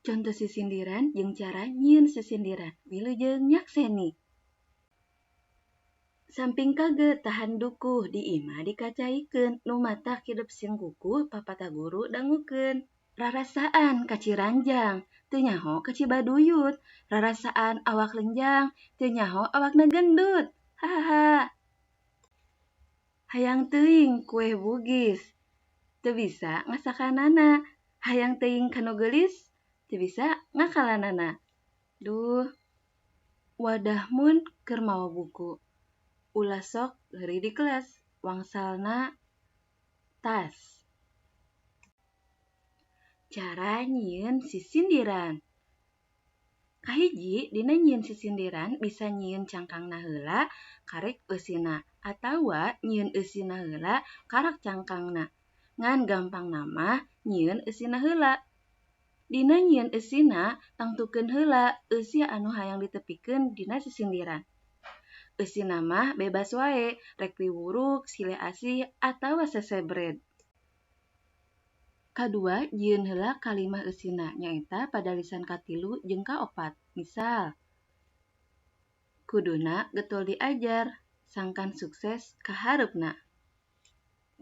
Conto sisindiran jeung cara nyieun sisindiran. Wilujeng nyakseni. Samping kaget tahan dukuh di imah dikacaikeun nu matak hidup sing kukuh papatah guru dangukeun. Rarasaan ka Ciranjang teu nyaho ka Cibaduyut, rarasaan awak lenjang teu nyaho awakna gendut. Hahaha. Hayang teuing kueh bugis teu bisa ngasakanana, hayang teuing ka nu geulis teu bisa ngakalanana. Duh. Wadah mun keur mawa buku, ulah sok heureuy di kelas, wangsalna tas. Cara nyieun sisindiran. Kahiji, dina nyieun sisindiran bisa nyieun cangkangna heula karek eusina atawa nyieun eusina heula karak cangkangna. Ngan gampangna mah nyieun eusina heula. Dina nyieun eusina, tangtukeun heula eusi anu hayang ditepikeun dina sisindiran. Eusina mah bebas wae, rek piwuruk, silih asih, atawa sesebred. Kadua, jieun heula kalimah eusina, nyaeta padalisan katilu jeung kaopat. Misal, kuduna getol diajar, sangkan sukses ka hareupna.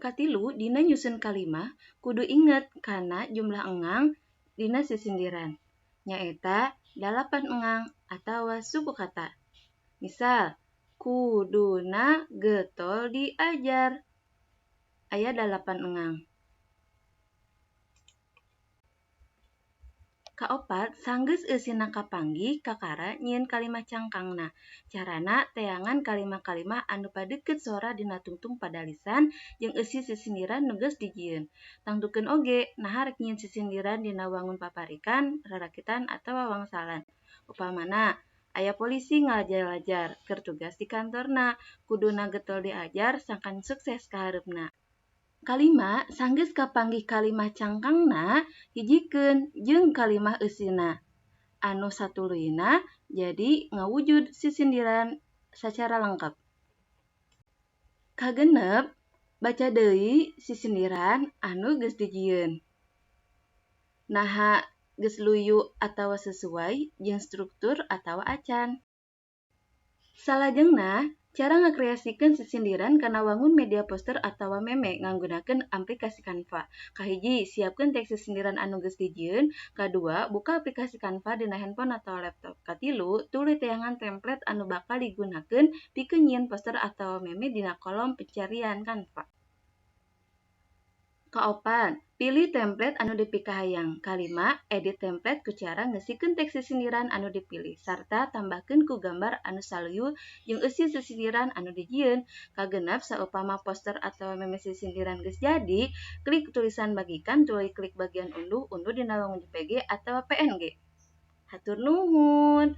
Katilu, dina nyusun kalimah, kudu inget kana jumlah engang dina sisindiran, nyaeta 8 engang atawa suku kata. Misal, kuduna getol diajar, aya 8 engang. Kaopat, sanggeus eusina kapanggih kakara nyieun kalimah cangkangna. Carana teangan kalimah-kalimah anu padeukeut sora dina tungtung padalisan jeung eusi sisindiran nu geus dijieun. Tangtukeun oge naha rek nyieun sisindiran dina wangun paparikan, rarakitan atawa wangsalan. Upamana, aya polisi ngalajar-lajar keur tugas di kantorna, kuduna getol diajar sangkan sukses ka hareupna. Kalima, sanggeus kapanggih kalimah cangkangna, hijikeun jeung kalimah eusina anu satuluyna jadi ngawujud sisindiran sacara lengkap. Kagenep, baca deui sisindiran anu geus dijieun. Naha geus luyu atawa sesuai jeung struktur atawa acan. Salajengna, cara ngakreasikeun sisindiran kana wangun media poster atawa meme nganggunakeun aplikasi Canva. Kahiji, siapkeun teks sisindiran anu geus dijieun. Kadua, buka aplikasi Canva dina handphone atawa laptop. Katilu, tuluy teangan template anu bakal digunakeun pikeun nyieun poster atawa meme dina kolom pencarian Canva. Kaopat, pilih template anu dipikahayang. Kalima, edit template ku cara ngeusikeun teks sisindiran anu dipilih sarta tambahkeun ku gambar anu saluyu jeung eusi sisindiran anu dijieun. Kagenep, saupama poster atawa meme sisindiran geus jadi, klik tulisan bagikan tuluy klik bagian unduh, unduh dina wangun JPG atawa PNG. Hatur nuhun.